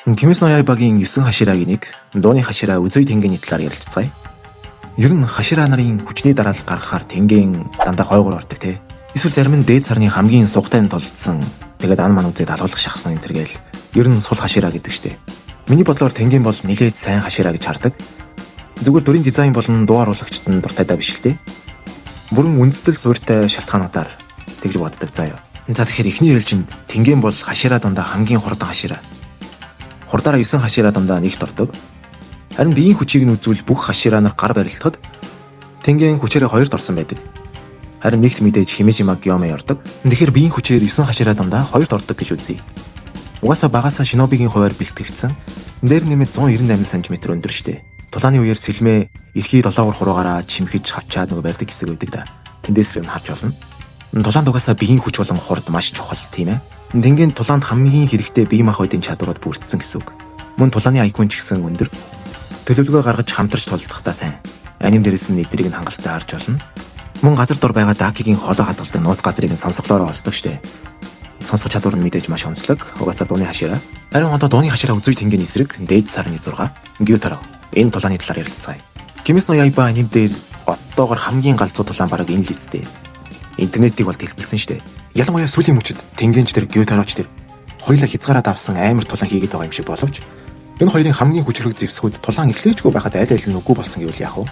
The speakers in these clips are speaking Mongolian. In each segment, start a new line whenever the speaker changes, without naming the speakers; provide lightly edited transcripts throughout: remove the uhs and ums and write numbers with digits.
Кимэцү но Яибагийн 9 хаширагийн нэг дууны хашира Үзуй Тэнгэний талаар ярилцгаая. Ер нь хашира нарын хүчний дараалал гаргахаар Тэнген дандаа хойгоор ордог те. Эсвэл зарим нь дээд сарны хамгийн сугатай нь толдсон. Тэгээд ан ман үзээд алгуулах шахсан энэ тэргээл ер нь сул хашира гэдэг штэ. Миний бодлоор Тэнген бол нилээд сайн хашира гэж хардаг. Зүгээр дүрийн дизайн болон дуу оруулагчид нь дуртайдаа биш л те. Бүрэн үндэслэл суурьтай шалтгаануудаар тэгж боддог заяа. За, тэгэхээр эхний ээлжинд Тэнген бол хашира дундаа хамгийн хурдан хашира. Хурдаараа 9 хашира дундаа нэгт ордог. Харин биеийн хүчийг нь үзвэл бүх хашира нар гар барилдахад Тэнген хүчээрээ хоёрт орсон байдаг. Харин нэгт мэдээж Химежима Гёмэй ордог. Тэгэхээр биеийн хүчээр 9 хашира дундаа хоёрт ордог гэж үзье. Угаасаа багасаа шинобигийн хувиар бэлтгэгдсэн. Дээр нэмээд 198 см өндөр штэ. Тулааны үеэр сэлмээ эрхий долоогоор хуруугаараа чимхэж хавчаад нөгөө барьдаг хэсэг байдаг да. Тэндээс л нь харж болно. Тулаанд угаасаа биеийн хүч болон хурд маш чухал, тийм ээ. Тэнгийн тулаанд хамгийн хэрэгтэй бие махбодын чадварууд бүрдсэн гэсэн үг. Мөн тулааны IQ ч гэсэн өндөр. Төлөвлөгөө гаргаж хамтарч тулдахдаа сайн. Аним дээрээс нь эдрийг нь хангалттай харж болно. Мөн газар дор байгаа Дакигийн хоолой хадгалдаг нууц газрыг нь сонсголоороо олдог штэ. Сонсох чадвар нь мэдээж маш онцлог. Угаасаа дууны хашира. Харин одоо дууны хашира Үзүй Тэнгийн эсрэг дээд сарны 6 Гютаро. Энэ тулааны талаар ярилцгаая. Кимэцү но Яиба аним дээр одоогор хамгийн галзуу тулаан бараг энэ л үстэй. Интернетийг бол дэлбэлсэн штэ. Ялангуяа сүүлийн мөчид Тэнгэнч тэр Гютароч тэр хоёулаа хязгаараа давсан амар тулаан хийгээд байгаа юм шиг боловч энэ хоёрын хамгийн хүчрэг зэвсгүүд тулаан эхлээчгүй байхад аль аль нь үгүй болсон гэвэл яах вэ?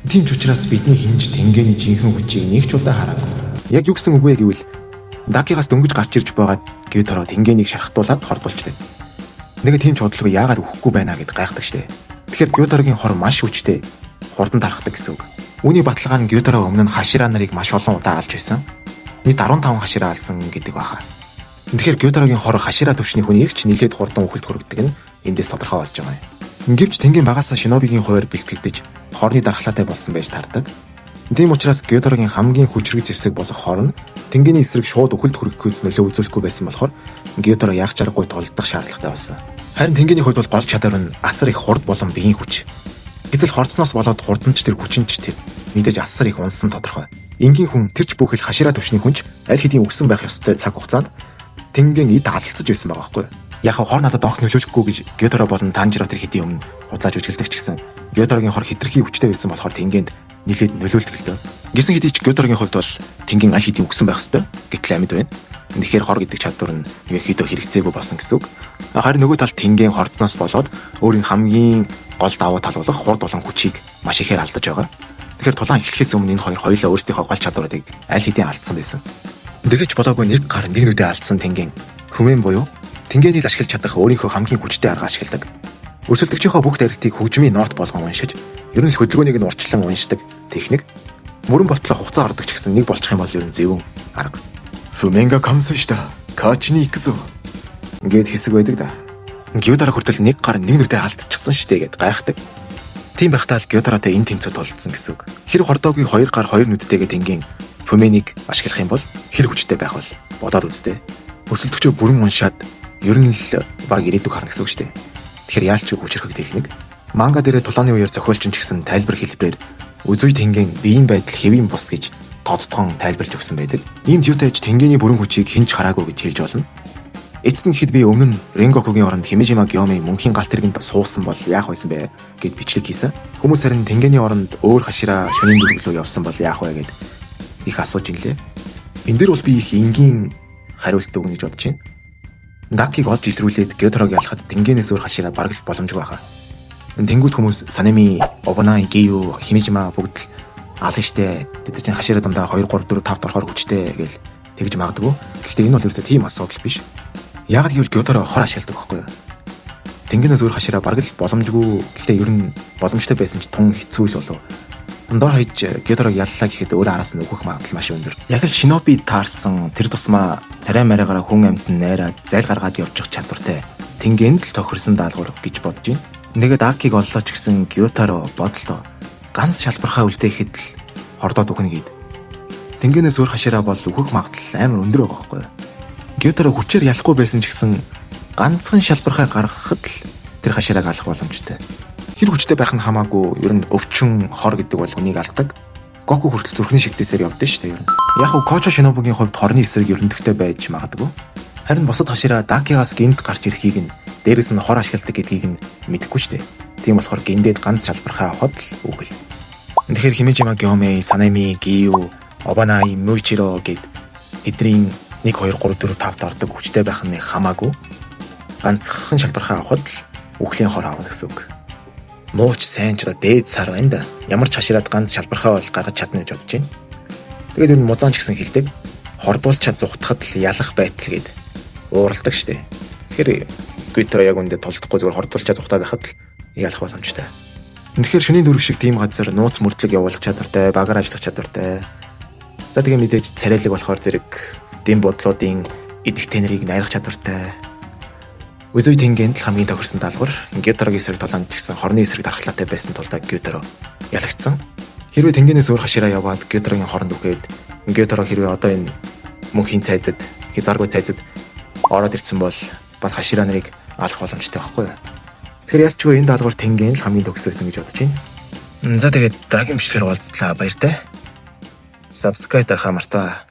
Тийм ч учраас бидний хинж Тэнгэний жинхэнэ хүчийг нэг ч удаа хараагүй. Яг юу гэсэн үг вэ гэвэл Дакигаас дөнгөж гарч ирж байгаад Гютаро Тэнгенийг шархтуулаад хордуулчихдээ. Нэг тийм ч бодлого яагаад өгөхгүй байна гэд гайхдаг штэ. Тэгэхээр Гютарогийн хор маш хүчтэй, хурдан тархдаг гэсэн үг. Үүний баталгаа нь Гютаро өмнө нь хашира нарыг маш олон удаа алж байсан. Нийт 15 хашира алсан гэдэг баха. Тэгэхээр Гютарогийн хор хашира төвшний хүнийг ч нилээд хурдан үхэлд хүргэдэг нь эндээс тодорхой болж байгаа юм. Гэвч Тэнгийн багасаа шинобигийн хувиар бэлтгэгдэж хорны дархлаатай болсон байж таардаг. Тийм учраас Гютарогийн хамгийн хүчрэг зэвсэг болох хор нь Тэнгиний эсрэг шууд үхэлд хүрэхгүйц нөлөө үзүүлэхгүй байсан болохоор Гютаро яах чаргагүй тулдах шаардлагатай болсон. Харин Тэнгиний хувьд бол гол чадвар нь асар их хурд болон биеийн хүч. Гэтэл хорцноос болоод хурданч тэр хүчинч тэр мэдээж асар их унсан тодорхой. Энгийн хүн тэр ч бүхэл хашира төвшний хүнч аль хэдийн өгсөн байх ёстой цаг хугацаанд Тэнген эд алдалцаж байсан байгаа байхгүй юу? Яг хор надад огт нөлөөлөхгүй гэж Гютаро болон Танжиро тэр хэдийн өмнө худлааж үжилдэг ч гэсэн Гютарогийн хор хитрхи хүчтэй байсан болохоор Тэнгэнд нилээд нөлөөлдөг л дөө. Гисэн хэдий ч Гютарогийн хувьд бол Тэнген аль хэдийн өгсөн байх ёстой. Гэтэл амьд байна. Тэгэхээр хор гэдэг чадвар нь ерөнхийдөө хэрэгцээгүй болсон гэсэн үг. Харин нөгөө талд Тэнген хорцноос болоод өөрийн хамгийн гол давуу тал болох хурд болон хүчийг маш ихээр алдаж байгаа. Тэгэхээр тулаан эхлэхээс өмнө энэ хоёр хоёулаа өөрсдийнхөө гол чадваруудыг аль хэдийн алдсан байсан. Тэгэж болоогүй нэг гар нэг нүдэ алдсан Тэнген хүмэн буюу Тэнгенийг ашиглаж чадах өөрийнхөө хамгийн хүчтэй арга ашигладаг. Өрсөлдөгчийнхөө бүх дайралтыг хөгжмийн нот болгон уншиж, ер нь л хөдөлгөөнийг нь урьдчилан уншдаг техник. Мөрөн болтлоо хугацаа ордог ч гэсэн нэг болчих юм бол ер нь зөвүүн арга. Фүменга камсвишта. Качни иксо. Ингээд хэсэг байдаг да. Гютаро хүртэл нэг гар нэг нүдэ алдчихсан штэ гэд гайхдаг. Тийм байхдаа л Гютаротой энэ тэмцүү тулдсан гэсэн үг. Хэр хордоогүй хоёр гар хоёр нүдтэйгээ Тэнгийн Фүменийг ашиглах юм бол хэр хүчтэй байх бол бодоод үзтээ. Өрсөлдөгчөө бүрэн уншаад ер нь л баг ирээдүг харна гэсэн үг штэ. Тэгэхээр яалч хүчрхэг техник. Манга дээрээ тулааны үеэр зохиолч нь ч гэсэн тайлбар хэлбэрээр Үзүй Тэнген биеийн байдал хэвийн бус гэж тодтгон тайлбарлаж өгсөн байдаг. Ийм юутай ч Тэнгений бүрэн хүчийг хинч хараагүй гэж хэлж болно. Эцэст нь гэхэд би өмнө нь Ренгокугийн оронд Химежима Гёмын мөнхийн галт тэргэнд суусан бол яах байсан бэ гэд бичлэг хийсэн. Хүмүүс харин Тэнгений оронд өөр хашира шөнийн дөрвөлөө явсан бол яах вэ гэд их асууж инлээ. Энэ дээр бол би их энгийн хариулт өгнө гэж бодож байна. Дакиг олж илрүүлээд Гёторог ялахад Тэнгенээс өөр хашира бараг л боломжгүй байхаа. Тэнгүүд хүмүүс Санами, Обонай, Гию, Химежима бүгд л алан штэ. Тэд чинь хашира дундаа 2 3 4 5 орохоор хүчтэй гэл тэгж магадгүй. Гэхдээ энэ бол ерөөсөө тийм асуудал биш. Яг гэвэл Гёторо хор ашигладаг байхгүй юу? Тэнгэнээс өөр хашира бараг л боломжгүй. Гэхдээ ер нь боломжтой байсан ч тун хэцүү л болов. Дор хаяж Гёторог яллаа гэхэд өөр араас нь өгөх магадлал маш өндөр. Яг л шиноби таарсан тэр тусмаа царай мараагаараа хүн амьтан найраад зайл гаргаад явчих чадвартай Тэнгэнд л тохирсон даалгавар гэж бодож байна. Нэгэд Акиг оллоо ч гэсэн Гётаро бодлоо ганц шалбархаа үлдээхэд л хордоод өгнө гээд. Тэнгэнээс өөр хашираа бол өгөх магадлал амар өндөр байгаа байхгүй юу? Гютаро хүчээр ялахгүй байсан ч гэсэн ганцхан шалбархаа гаргахад л тэр хаширааг алах боломжтой. Хэр хүчтэй байх нь хамаагүй ер нь өвчин хор гэдэг бол хүнийг алдаг. Гоку хүртэл зүрхний шигтээсээр явдсан шүү дээ ер нь. Яг нь Кочо Шинобугийн хувьд хорны эсрэг ерөнхийдөө байж магадгүй. Харин бусад хашираа Дакигаас гинт гарч ирэхийг нь, дээрэс нь хор ашигладаг гэдгийг нь мэдэхгүй шүү дээ. Тийм болохоор гиндээд ганц шалбархаа авахад л үхэл. Тэгэхээр Химежима Гёмэй, Санеми, Гиу, Обанай, Муичиро гэд эдний 1 2 3 4 5-д ордог хүчтэй байх нь хамаагүй ганцхан шалбархаа авахад л үхлийн хор авна гэсэн үг. Мууч сайн ч одоо дээд сар байна да. Ямар ч хашираад ганц шалбархаа бол гаргаж чадна гэж бодож байна. Тэгээд ер нь музаан ч гэсэн хэлдэг. Хордуулчаад зугтахад л ялах байтал гэд ууралдаг штэ. Тэгэхээр Гютро яг үндэ тулдахгүй, зүгээр хордуулчаад зугтаад байхад л ялах боломжтой. Тэгэхээр шөнийн дүүрэг шиг тийм газар нууц мөрдлөг явуулах чадвартай, багаар ажиллах чадвартай. За, тэгээ мэдээж царайлаг болохоор зэрэг дэм бодлуудын идэх тэнэрийг найрах чадвартай. Үзүй Тэнгэнд л хамгийн тохирсон даалгавар. Гютрогийн эсрэг тулаанд ч гэсэн хорны эсрэг дархлаатай байсан тулдаа Гютро ялагдсан. Хэрвээ Тэнгэнээс өөр хашираа яваад Гютрогийн хоронд үхээд, Гютро хэрвээ одоо энэ мөнхийн цайзад, хязгааргүй цайзад ороод ирсэн бол бас хашираа нарыг алах боломжтой байхгүй юу? Тэгэхээр ялчгүй энэ даалгавар Тэнген л хамгийн төгс байсан гэж бодож байна. За, тэгээд дараагийн бичлэгээр уулзлаа, баяртай. Subscribe дарахаа мартаа.